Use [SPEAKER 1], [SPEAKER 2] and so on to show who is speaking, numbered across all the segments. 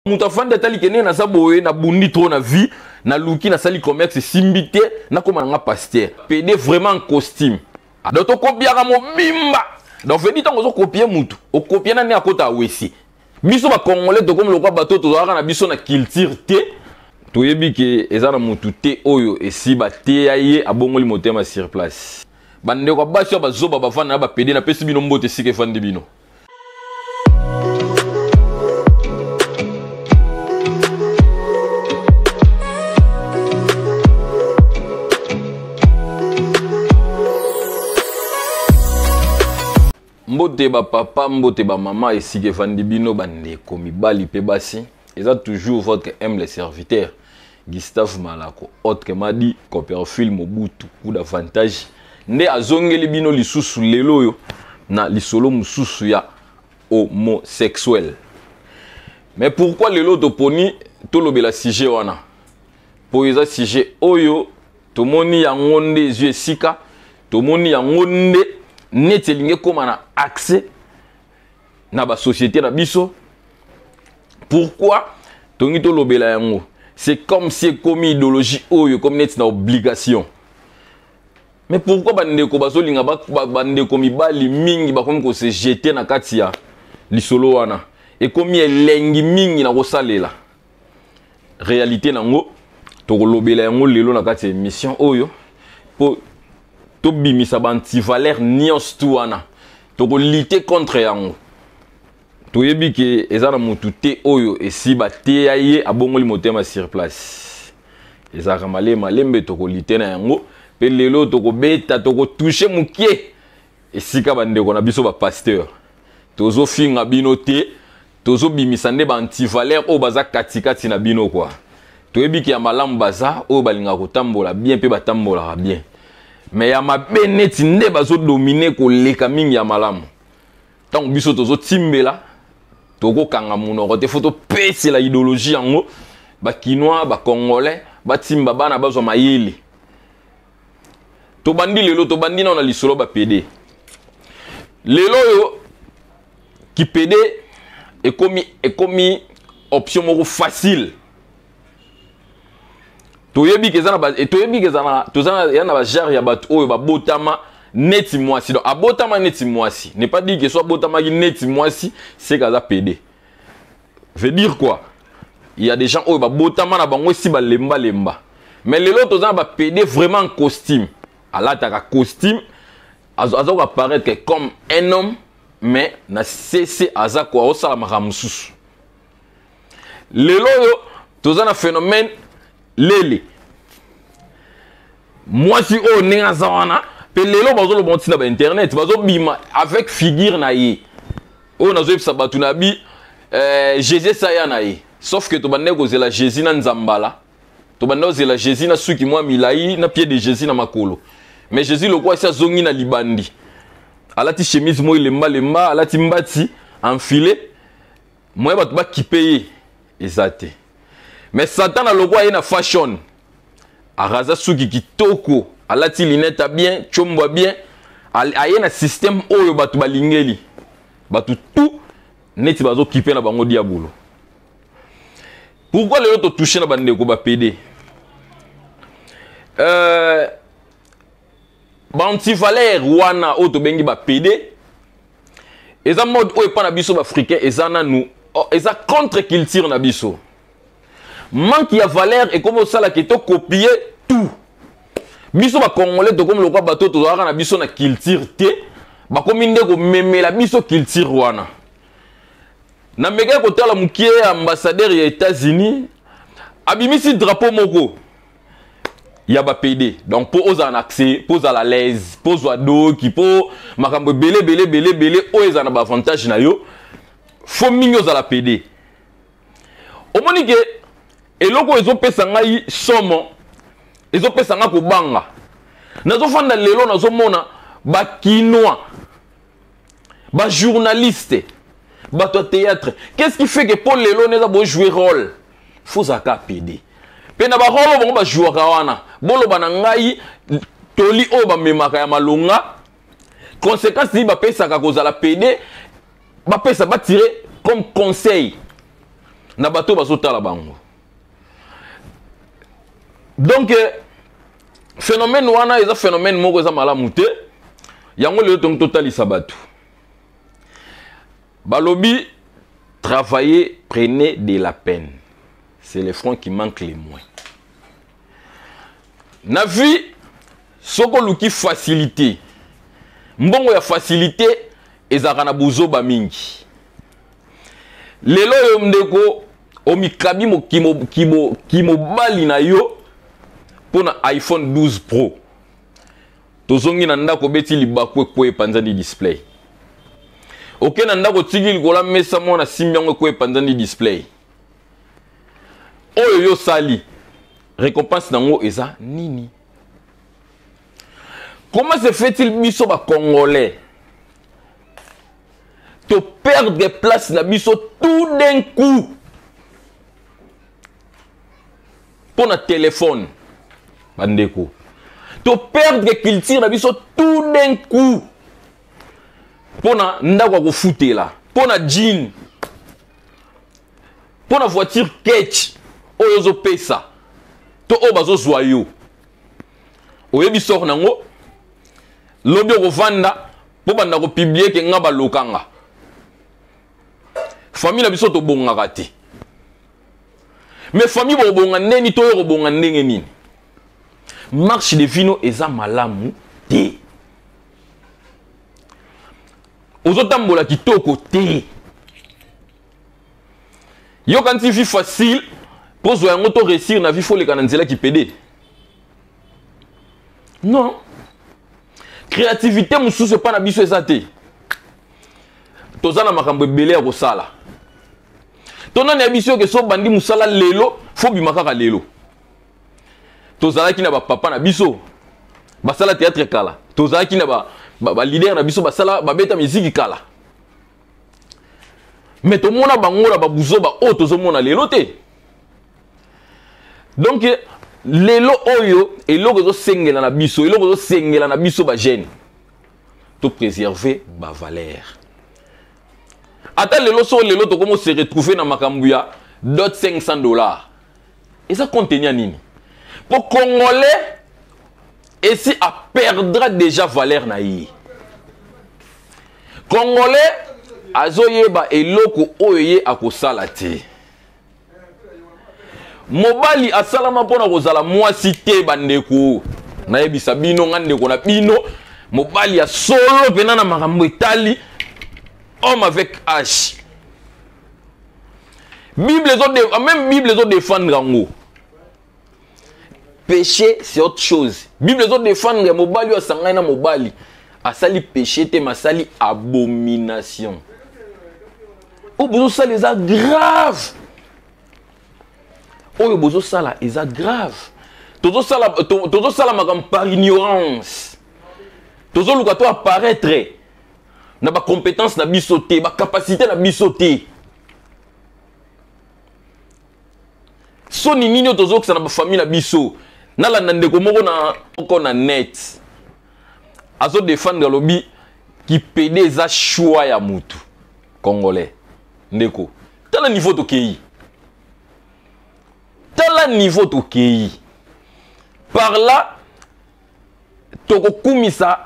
[SPEAKER 1] Moto afandi atali ke ndenge naza boye, nabundi trop na vie, naluki nasali commerce esimbi te, nakóma na nga pasteur. Pede vraiment en costume. Donc tokopiaka mobimba. Donc vedi ntango ozokopie mutu, okopie na nde akota awesi. Biso ba Congolais tokomi lokola bato tozalaka na biso na culture te. Toyebi ke eza na mutu te oyo esi bateya ye abongoli motema sur place. Bandeko ya basi oyo bazoba bavanda na bapede, napesi bino mbote esika efandi bino. Mbote ba papa, mbote ba mama, esika efandi bino bandeko mibali pe basi. Eza toujours votre humble serviteur Gustave Malako, autrement dit Copperfield Mobutu, coup d'avantage nde azongeli bino lisusu lelo oyo na lisolo mosusu ya homosexuel. Mais pourquoi lelo toponi tolobela sujet wana? Po eza sujet oyo tomoni yango nde ezwi esika, tomoni yango nde neti elingi ekóma na accès na ba société na biso. Pourquoi tongi tolobela yango? C'est comme si ekomi idéologie oyo comme neti na obligation. Mais pourquoi bandeko bazolinga bandeko mibali mingi bakomi ko se jeter na kati ya lisolo wana? Ekomi elengi mingi na kosalela réalité nango. Tokolobela yango lelo na kati ya émission oyo po tobimisa ba antivaleur nyonso tu wana, tokolite contre yango. Toyebi ke eza na mutu te oyo esi bateya ye abongoli motema sur place. Ezalaka malembe malembe, tokolite na yango. Pe lelo tokobeta, tokotouche mokie esika bandeko na biso ba pasteur. Tozofinga bino te, tozobimisa nde ba antivaleur oyo baza katikati na bino kwa. Toyebi ke ya malamu baza oyo balingaka kotambola bien mpe batambolaka bien, mais ya mabe neti nde bazodomine koleka mingi ya malamu. Ntango biso tozotimbela, tokokanga monoko te, fo topesela idéologie yango. Ba Kinois, ba Congolais batimba bana bazwa mayele. Tobandi lelo, tobandi nao na lisolo ba PD. Lelo oyo ki PD ekomi option moko facile. Toyebi ke eza na ba, toyebi ke eza na, toza na, ya na ba genre ya bato oyo babotama neti mwasi. Donc abotama neti mwasi, n'est pas dire que soit abotamaki neti mwasi c'est qu'aza PD. Veut dire quoi? Il y a des gens oyo babotama na bango esi balemba lemba. Mais lelo toza na ba PD vraiment en costume. Alataka costume, aza ko apparaître comme un homme, mais na CC aza ko osala makambo mosusu. Lelo oyo toza na phénomène lele. Mwasi oyo ndenge aza wana, pe lelo bazoloba ntina ba internet, bazobima avec figure na ye. Oyo nazoyebisa bato na bi, Jésus saya na ye. Sauf que tobandaki kozela Jésus na nzambala, tobandaki kozela Jésus na suki mwa milai, na pied de Jésus na makolo. Mais Jésus lokwa esi azongi na libandi, alati chemise moi lemba lemba, alati mbati enfilé, moye bato bakipe ye eza te. Mais Satan na lokwa ye na fashion, araza suki kitoko, alati lunette bien, tshombo bien, aye na système oyo bato balingeli. Bato tout neti bazokipe na bango diabolo. Pourquoi lelo to toucher na bandeko ba PD? Ba antivaleur wana oyo tobengi ba PD, eza mode oyo epa na biso ba africain eza nanu, oh, eza contre culture na biso. Manque ya valeur ekomi osala ke to copier tout. Biso ba Congolais tokomi lokola bato tozalaka na biso na culture te, bakomi nde komemela biso culture wana. Na mekaki kotala mokie ambassadeur ya États-Unis abimisi drapeau moko ya ba PD. Donc po ozala na accès, po ozala à l'aise, po ozwa doki, po makambo ebele ebele ebele ebele oyo ezala na ba avantage na yo, fo mingi ozala PD. Omoni ke eloko ezopesa ngai somo, ezopesa ngai kobanga. Nazofanda lelo nazomona ba Kinois, ba journaliste, bato ya théâtre. Qu'est-ce qui fait que po lelo neza bo jouer rôle? Faut zaka PD. Pe na ba rôle bango ba jouaka wana. Boloba na ngai toli oyo ba memaka ya malonga, conséquence ni ba pesaka kozala PD, ba pesa ba tirer comme conseil. Na bato bazotala bango. Donc phénomène wana eza phénomène moko eza malamu te. Yango lelo tongi totalisa bato. Balobi travailler, prenez de la peine. C'est le front qui manque le moins. Na vie soko oluki facilité, mbongo ya facilité ezalaka na buzoba mingi. Lelo oyo ndeko omikabi kimobali na yo mpo na iPhone 12 Pro, tozongi na ndako, obeti libaku, ekwe, epanzani display. Oke na ndako, otiki likolo ya mesa, mwana asimbi yango, ekwe, epanzani display. Oyo yo osali, récompense nango eza nini? Comment se fait-il biso bacongolais to perdre place na biso tout d'un coup mpo na telefone? Bandeko, to perdre culture na biso tout d'un coup mpo na ndako ya kofutela, mpo na jean, mpo na voiture ketch oyo ozopesa to oyo bazozwa yo. Oyebi sort nango, lobi okovanda mpo banda kopublier ke nga balokanga famille na biso tobongaka te. Mais famille bokobonga ndeni to oyo kobonga ndenge nini? Marche de vino eza malamu te, ozotambola kitoko te. Yoka nti vie facile, mpo zwa yango to réussir na vie, faut oleka na nzela kipede. Non, créativité mosusu epa na biso eza te. Toza na makambo ebele ya kosala. To nani ya biso yoke so bandi mosala lelo, faut bima kaka lelo? Tozalaki na bapapa na biso basala théâtre kala, tozalaki na baleader ba na biso basala babeta miziki kala, mais tomona bango na babuzoba oyo tozomona lelo te. Donc lelo oyo eloko ezosengela na biso, eloko ezosengela na biso bajeune, topréserver bavaleur. Ata lelo, so lelo tokomi se retrouver na makambo ya dot 500 $, eza contenu ya nini? Mpo congolais esi aperdra déjà valeur na ye. Congolais azoyeba eloko oyo ye akosala te. Mobali asalama mpona kozala mwasi te. Bandeko, nayebisa bino, nga ndeko na bino, mobali ya solo mpena na makambo etali homme avec h, Bible ezo, même Bible ezodéfendre yango. Péché, c'est autre chose. Bible ezodéfendre mobali oyo asangani na mobali asali péché te, mais asali abomination. Oyo bozosala eza grave, oyo bozosala eza grave. Tozosala makambo par ignorance, tozoluka to apparaître na bacompétence na biso te, bacapacité na biso te. Soni nini oyo tozokisa na bafamille na biso? Nalanda ndeko moko na moko na net azodéfendre, alobi kipede eza choix ya mutu. Congolais, ndeko, tala niveau tokei, tala niveau tokei. Par là tokokumisa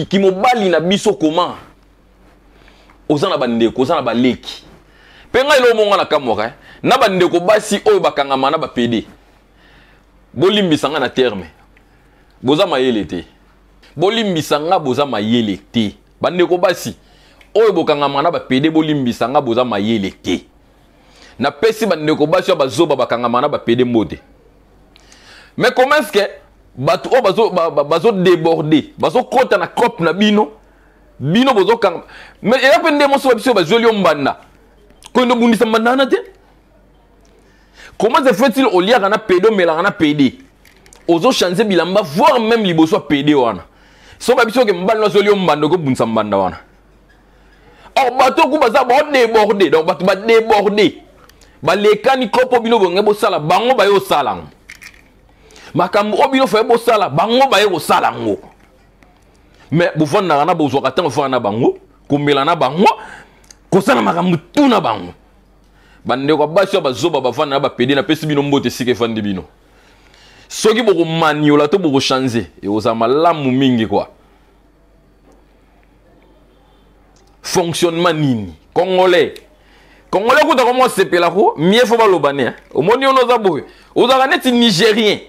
[SPEAKER 1] kimobali na biso. Koma oza na bandeko, oza na baleki mpe ngai eloko monga na kamwaka, eh? Na bandeko basi oyo bakangama na bapede, bolimbisa nga na terme, boza mayele te. Bolimbisa nga, boza mayele te. Bandeko basi oyo bokangama na bapede, bolimbisa nga, boza mayele te. Napesi bandeko basi oyo bazoba bakangama na bapede mbote. Mais comment est-ce que bato oyo bazodéborder, bazokɔta na cope na bino, bino bozokanga? Mais eza mpe nde moso biso bazweli yo mbanda, koyende obundisa mbanda wana te. Comment se fait-il oliaka na pede, omelaka na pede, ozochange bilamba, voire même liboso ya pede wana? So babiso oke mobali no azweli yo mbanda, okobundisa mbanda wana. Or bato oku baza baodéborde, donc bato badéborde, balekani kopo. Bino bonge bosala, bango baye kosala yango. Makambo oyo bino faye bosala, bango baye kosala yango. Mais bovandaka na, bozwaka ntango ofanda na bango, komela na bango. Kosala makambo tu na bango. Bandeko ya basi oyo bazoba bavanda na bapede, napesi bino mbote esika efandi bino. Soki bokomaniola to bokochange, ekozala malamu mingi kwa. Fonctionnement nini? Congolais. Congolais kuta ko mwa sepela ko, mieux faut baloba ne. Omoni ono oza boye. Ozalaka neti Nigérien.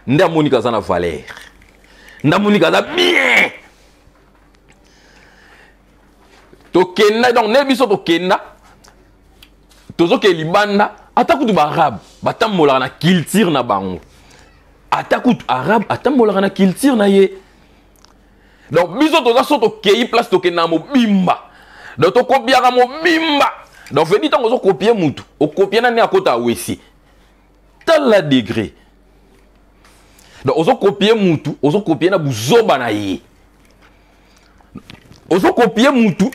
[SPEAKER 1] Nde amoni kaza na valeur. Nde amoni kaza bien. Tokenda donc ne biso tokenda tozoke libanda ata kutu baarabe batambolaka na culture na bango, ata kutu arabe atambolaka na culture na ye. Donc biso toza so tokei place tokenda na mobimba, donc tokopiaka mobimba. Donc vedi ntango ozokopie mutu okopie nani akota awesi tala degré. Donc ozokopie mutu ozokopie na buzoba na ye, ozokopie mutu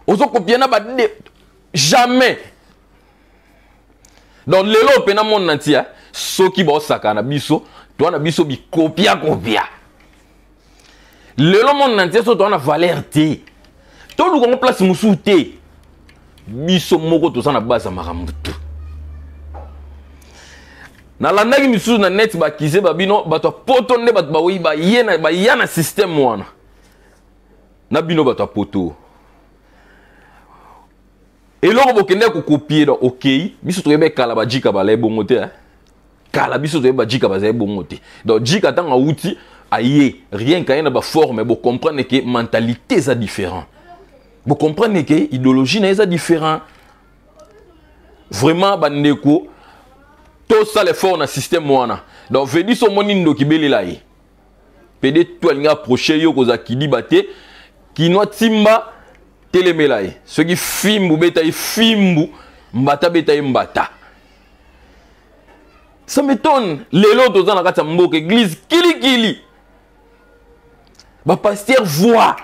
[SPEAKER 1] ozokopie na bade jamais. Donc lelo mpena monde na ntia soki baosaka na biso toa na biso bikopia kopia. Lelo monde na ntia so toa na valeur te, toluka ngo place mosusu te, biso moko toza na base ya makambo tu. Nalandaki misusu na net bakize babino bato ya poto nde bato baoyi baya na système wana na bino bato ya poto. Eloko bokende kokopie donc okei biso toyeba kala bajika bazali bongo te, kala biso toyeba bajika bazali bongo te. Donc jika ntango awuti aye rien qu'aye na baforme, bocomprendre ke mentalité eza différent, bocomprendre ke idéologie na eza différent. Vraiment bandeko tosala effort na système wana. Donc vedi so omoni ndoki belela ye pede to alingi approche yo kozala kidiba te, kinwa timba telemela ye, soki fimbu beta ye fimbu, mbata beta ye mbata. Ça m'étonne lelo toza na kati ya mboka église kilikili, bapasteur voix,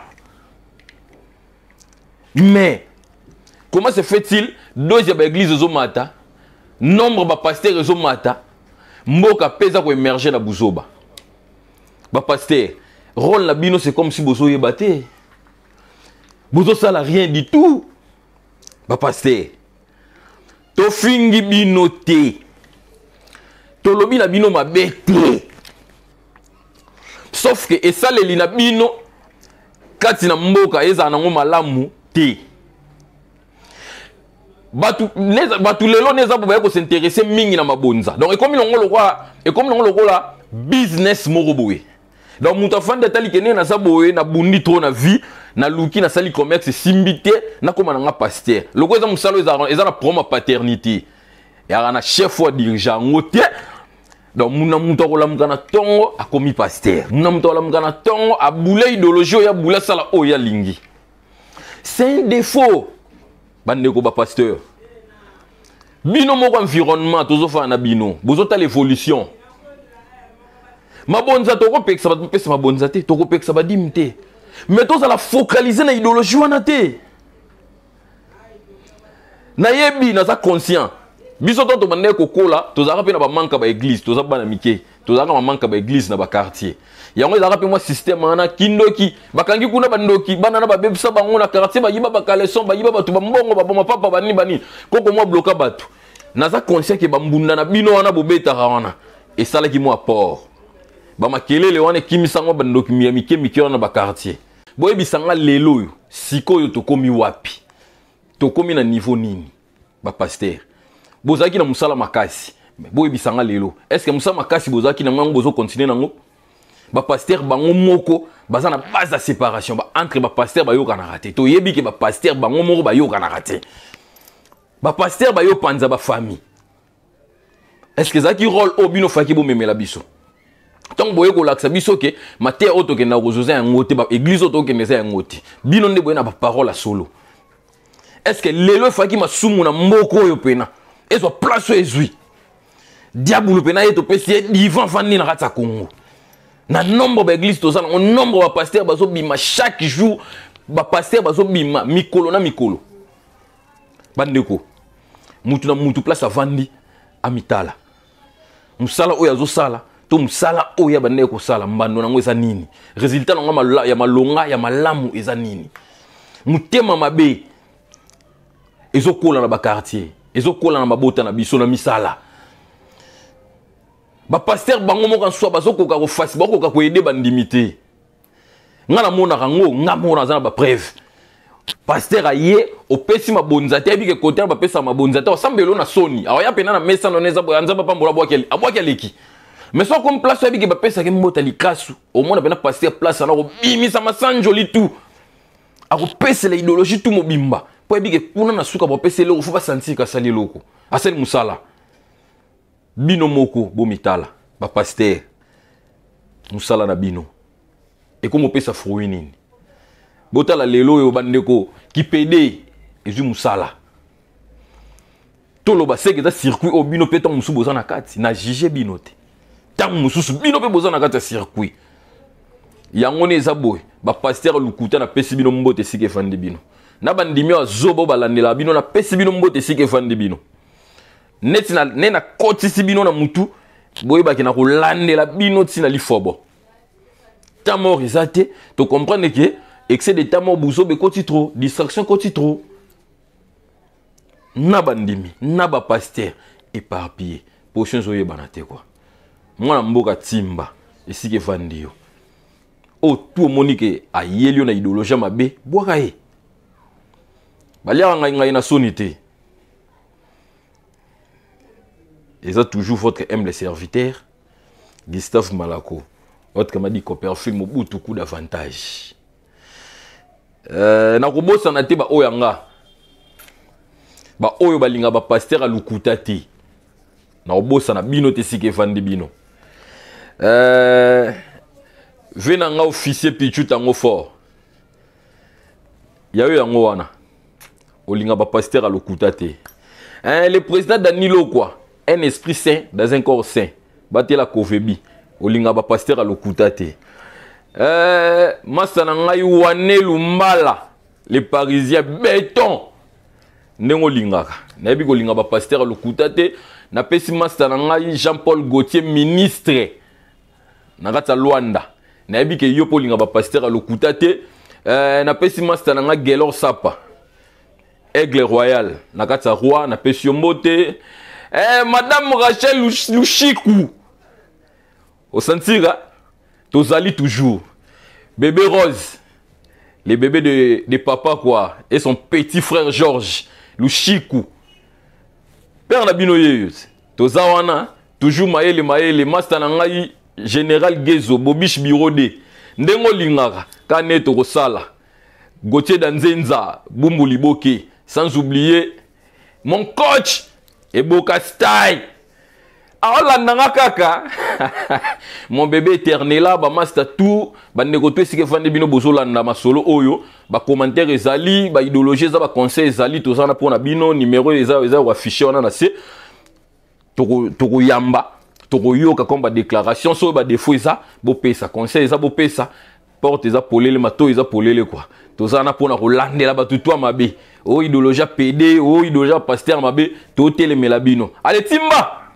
[SPEAKER 1] mais comment se fait-il dose ya baeglise ezomata, nombre bapasteur ezomata, mboka mpe eza koémerge na buzoba. Bapasteur rôle na bino c'est comme si bozoyeba te, bozosala rien du tout. Bapasteur tofingi bino te, tolobi na bino mabe te, sauf que esaleli na bino kati na mboka ezala nango malamu te. Bato lelo nde eza boye kosinteresse mingi na mabonza. Donc ekomi nango lokola, ekomi nango lokola business moko boye. Donc moto afandi atali ke ndenge naza boye, nabundi trop na vie, naluki nasali commerce esimbi te, nakóma nanga pasteur. Lokola eza mosala eza na problème ya paternité, eyaka na chef oyo adirige yango te. Donc muna moto akolamuka na ntongo akomi pasteur, muna moto akolamuka na ntongo abule idéologie oyo abule asala oyo alingi. C'est un défaut bandeko bapasteur. Bino moko environnement tozofana na bino, bozotala évolution. Mabonza tokopekisa bato bapesa mabonza te, tokopekisa badime te, mais tozala focaliser na idéologie wana te. Nayebi naza conscient, biso to tobandaki kokola tozalaka mpe na bamanke ya baeglise, toza bana mike, tozalaka bamanke ya baeglise na bakartier. Yango ezalaka mpe mwa système wana kindoki, bakangi kuna bandoki bana na babebisa bango na quartier, bayiba bakaleson, bayiba bato bambongo, baboma papa banini banini, koko mwa bloka bato. Naza conscient ke bambunda na bino wana bobetaka wana esalaki mwa apport, bamakelele wana ekimisango bandoki ya mike mike wana na bakartier. Boyebisanga lelo oyo sikoyo tokomi wapi, tokomi na niveau nini? Bapasteur bozalaki na mosala makasi, boyebisanga lelo est ce que mosala makasi bozalaki nango yango bozokontinue nango? Bapasteur bango moko baza na base ya séparation, ba entre bapasteur bayokanaka te. Toyebi ke bapasteur bango moko bayokanaka te, bapasteur bayopanza bafamille. Est ce que ezalaki rôle oyo bino faki bomemela biso ntango boye kolakisa biso ke mateya oyo tokendaka kozoza yango te, baeglise oyo tokende eza yango te, bino nde boye na baparole ya solo? Est ce que lelo efaki masumu na mboka oyo pena ezwa place oyo ezwi diabulu pena ye topesi ye divan afandi na kati ya Congo? Na nombre baeglise toza nango, nombre bapasteur bazobima chaque jour, bapasteur bazobima mikolo na mikolo. Bandeko, mutu na mutu place avandi amitala mosala oyo azosala to mosala oyo ya bandeko kosala, mbando nango eza nini, résultat nango ya malonga ya malamu eza nini? Motema mabe Ezokola na baquartier, ezokola na mabota na biso, na misala. Bapasteur bango moko nswa bazokoka kofasi, bakoka koyede bandimi te. Nga namonaka yango, nga moko naza na bapreuve. Pasteur aye, opesi mabonza te, ayebi ke kote wana bapesaka mabonza te, osambelo na soni, aoya mpena na mesa nano eza boye, Nzambe apambola, abwaki aleki. Mais soki akomi place oyebi ke bapesaka mbota likasu, omona mpena pasteur place wana akobimisa masanjoli tu, akopesela idéologie tu mobimba, mpo ayebi ke kuna na suka bapesa eloko, fo basentir kasali eloko, asali mosala. Bino moko bomitala, bapasteur, mosala na bino ekomopesa fruit nini? Botala lelo oyo bandeko, kipede ezwi mosala. Toloba seke eza circuit oyo bino mpe ntango mosusu boza na kati. Na juge bino te, ntango mosusu bino mpe boza na kati ya circuit yango. Nde eza boye, bapasteur lukuta, napesi bino mbote esika efandi bino, na bandimi oyo azoba oyo balandela bino, napesi bino mbote esika efandi bino. Neti na, ne nakotisi bino na mutu, boyebaki na kolandela bino ntina lifobo. Temps mort eza te, tocomprendre ke excès de temps mort, buzoba ekoti trop, distraction ekoti trop na bandimi na bapasteur éparpillé, position ezoyebana te kua. Mwana mboka, timba esika evandi yo. Oyo tu omoni ke ayeli yo na idéologie ya mabe, bwaka ye. Baliaka ngai ngai na soni te. Eza toujours votre humble serviteur Gustave Malako, autrement dit Copperfield Mobutu, coup d'avantage. Nakobosana te baoyo ya nga, baoyo balinga bapasteur ya lokuta te, nakobosana bino te esika efandi bino. Ve na nga officier Pichu Tango Fort, yayo yango wana, olinga bapasteur ya lokuta te. Le président Danilo quoi, un esprit saint dans un corps saint, batela kovebi, olinga bapasteur ya lokuta te. Masa na ngai wane Lumbala, le Parisien béton, ndenge olingaka, nayebi kolinga bapasteur ya lokuta te. Napesi masta na ngai Jean-Paul Gautier, ministre na kati ya Lwanda, nayebi ke yo mpo olinga bapasteur ya lokuta te. Napesi masta na ngai Gelor Sapa, Aigle Royal na kati ya Roi, napesi yo mbote. Madame Rachel Lushiku, osantira tozali toujours. Bébé Rose, le bébé de papa quoi, et son petit frère Georges Lushiku, père na bino yeyo, toza wana toujours mayele mayele. Master na ngai Général Gezo Bobish Bureau D, ndenge olingaka kane tokosala. Gauthier Danzenza Bumbu Liboke, sans oublier mon coach Eboka Style, aolanda nga kaka, mon bébé éternela. Bamaster tout, bandeko to esika efandi bino, bozolanda masolo oyo, bacommentaire ezali, baidéologie eza, baconseil ezali, toza na mpona bino. Numero eza koaffiche wana na se. Tokoyamba, tokoyoka comme badéclaration. Soki badéfaut eza, bopesa. Conseil eza, bopesa. Porte eza polele, matoi eza polele quoi. Toza na mpona kolandela bato to ya mabe, oyo idéologie ya pd, oyo idéologie ya pasteur mabe, totelemela bino. Ale timba.